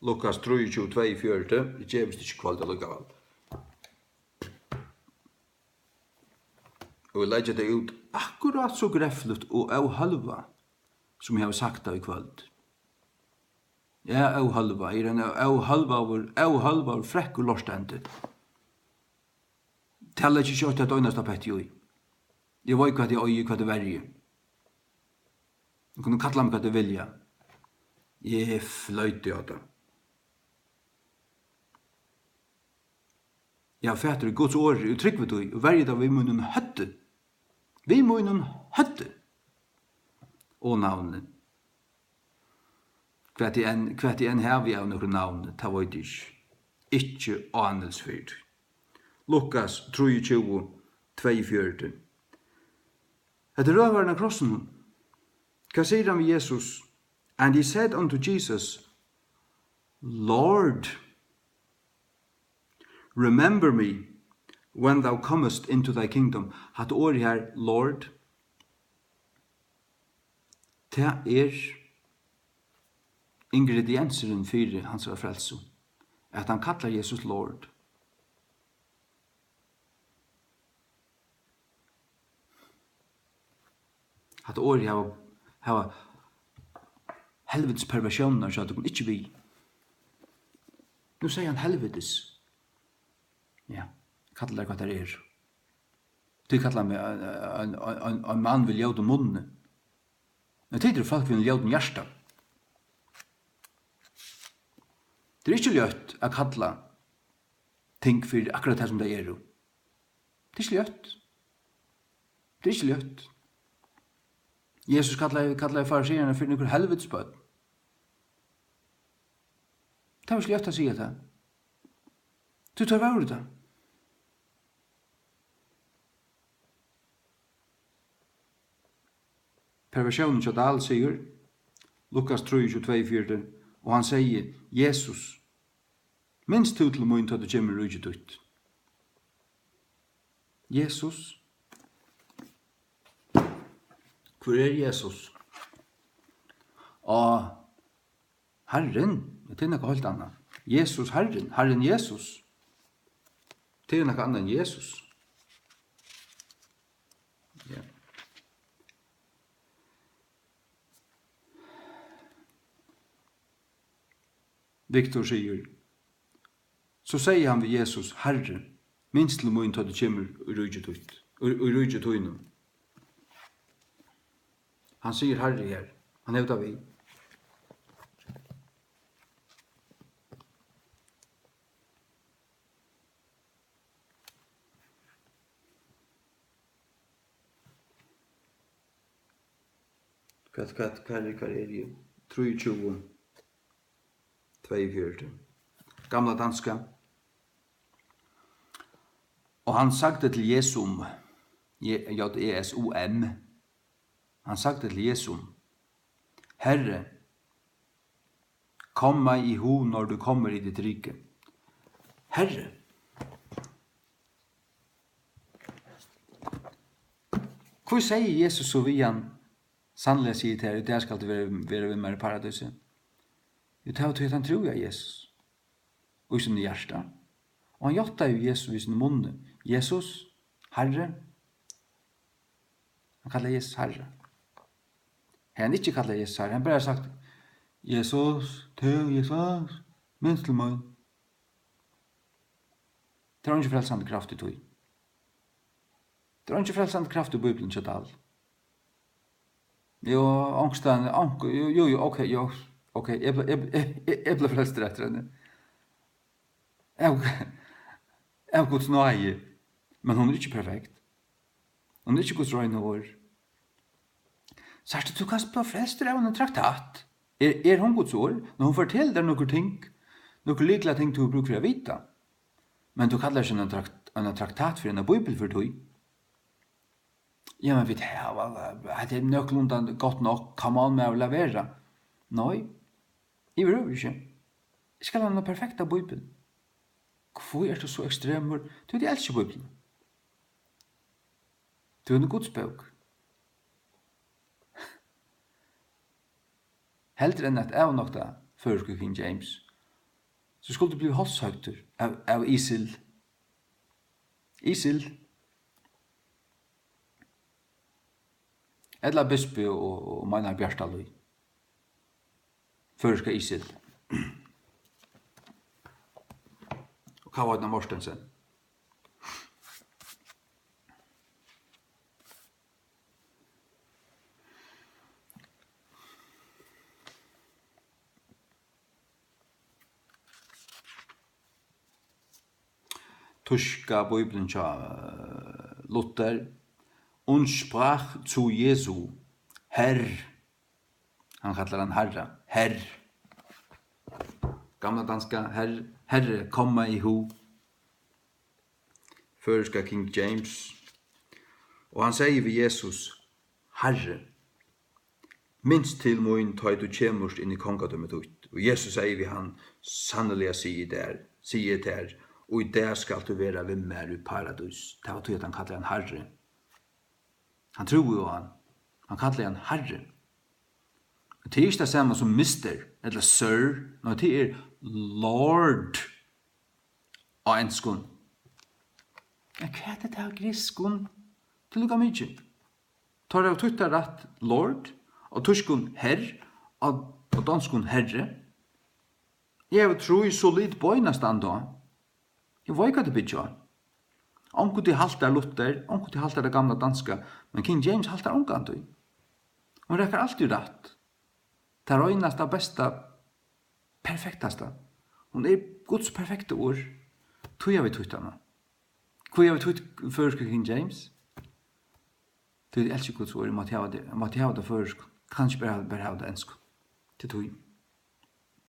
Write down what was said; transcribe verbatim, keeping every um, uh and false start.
Lukas trýogtjúgu tveyogfjøruti, eg gevist ikki í kvøld allíkavæl. Og eg leggi tað út akkurát so grefligt og óhølvað, sum eg havi sagt tað í kvøld. Ja, óhølvað, eg eri ein ó-, óhølvaður, óhølvaður, frekkur lortandi. Tað leggi eg ikki eitt, eitt einasta petti í. Eg veit, hvat eg eigi, hvat eg verji. Tit kunnu kalla meg, hvat tit vilja. Eg floyti á tað. Eg havi fatur í Guds orði og trúgvi tí og verji tað við mínum høvdi. Við mínum høvdi. Og navni. Hvat eg enn, hvat eg enn havi av nøkrum navni, tað veit eg ikki. Ikki ánilsi fyri tí. Lukas trýogtjúgu, tveyogfjøruti. Hetta er røvarin av krossinum. Hvat sigur hann við Jesus? And he said unto Jesus, Lord, remember me when thou comest into thy kingdom. Hatta orðið her, Lord, tað er ingrediensurin fyri hansara frelsu, at hann kallar Jesus Lord. Hatta orðið hava, hava helvitis perversiónirnar hjá tykkum ikki við. Nú segði hann helvitis. Ja, kalla tær hvat tær eru. Tit kalla meg ein, ein, ein, ein, ein mann við ljótum munni. Men tit eru fólk við einum ljótum hjarta. Tað er ikki ljótt at kalla ting fyri akkurát tað, sum tey eru. Tað er ikki ljótt. Tað er ikki ljótt. Jesus kallaði, kallaði fariseararnar fyri nøkur helvitisbørn. Tað var ikki ljótt at siga tað. Tí teir vóru tað. Perversiónin hjá Dahl sigur, Lukas trýogtjúgu tveyogfjøruti, og hann segði, Jesus, minst tú til mín, tá tú kemur í ríki títt. Jesus. Hvør er Jesus? Á, Harrin, tað er nakað heilt annað. Jesus, Harrin, Harrin Jesus. Tað er nakað annað enn Jesus. Ja. Viktor sigur, so segði hann við Jesus, Harri, minst til mín, tá tú kemur í ríki títt, í, í ríki tínum. Hann sigur Harri her. Hann hevur tað við. Hvat, hvat, hvar er, hvar eri eg? Trýogtjúgu, tveyogfjøruti. Gamla danska. Og hann sagde til Jesum, Je-, J E S U M, hann sagde til Jesum, Herre, kom mig i hu, når du kommer i dit rike. Herre. Hví segði Jesus so við hann, Sanniliga sigi eg tær, í dag skalt tú vera, vera við mær í paradísi? Jú, tað var tí, at hann trúði á Jesus í sínum hjarta. Og hann játtaði Jesus við sínum munni. Jesus, Harri. Hann kallaði Jesus Harra. Hevði hann ikki kallað Jesus Harra, hann bara sagt, Jesus, tú, Jesus, minst til mín. Tað er eingin frelsandi kraft í tí. Tað er eingin frelsandi kraft í Bíbliuni hjá Dahl. Jú, onkustaðni, onk-, jú, jú, jú, ok, jú, ok, eg ble, eg, eg, eg, eg ble frelstur eftir henni. Av, av Guds náði. Men hon er ikki perfekt. Hon er ikki Guds reina orð. Sært tú, tú kanst blíva frelstur av einum traktat. Er, er hon Guds orð? Når hon fortelur tær nøkur ting, nøkur lyklating, tú hevur brúk fyri at vita. Men tú kallar ikki eina trakt-, eina traktat fyri eina bíbel fyri tí. Ja, men vit hava, hetta er nøkulunda gott nokk, come on, maður, lat vera. Nei, yvirhøvur ikki. Eg skal hava eina perfekta bíbel. Hví ert tú so ekstremur? Tí eg elski Bíbliuna. Tú ert ein Guds bók. Heldur enn at avnokta føroysku King James, So skuldi blivið hálshøgdur av, av ISIL. ISIL. Ella bispi og, og meinar Bjartalíð. Føroyska ISIL. Og Kári Árni Mortensen. Týska Bíblian hjá, eh, Luther. Und sprach zu Jesu, Herr. Hann kallar hann Harra. Herr. Gamla danska, Herr, Herre, kom mig i hu. Føroyska King James. Og hann segði við Jesus, Harri, minst til mín, tá ið tú kemur inn í kongadømi títt. Og Jesus segði við hann, sanniliga sigi eg tær, sigi eg tær, og í dag skalt tú vera við mær í paradís. Tað var tí, at hann kallaði hann Harri. Hann trúði á hann. Hann kallaði hann Harri. Tað er ikki tað sama sum mister ella sir. Nei, tað er Lord á enskum. Men hvat er tað á grikskum? Tað er líka mikið. Teir hava týtt tað rætt Lord, á týskum Herr, á, á donskum Herre. Eg havi trý solid bein at standa á. Eg veit, hvat eg byggi á. Onkuntíð haltar Luther, onkuntíð haltar tað gamla danska, men King James haltar ongantíð. Hon rakar altíð rætt. Tað reinasta, besta, perfektasta. Hon er Guds perfekta orð. Tí havi eg týtt hana. Hví havi eg týtt føroyska King James? Tí eg elski Guds orð, eg mátti hava tað, eg mátti hava tað føroyskt. Kann ikki bara, bara hava tað enskt. Tað er tí.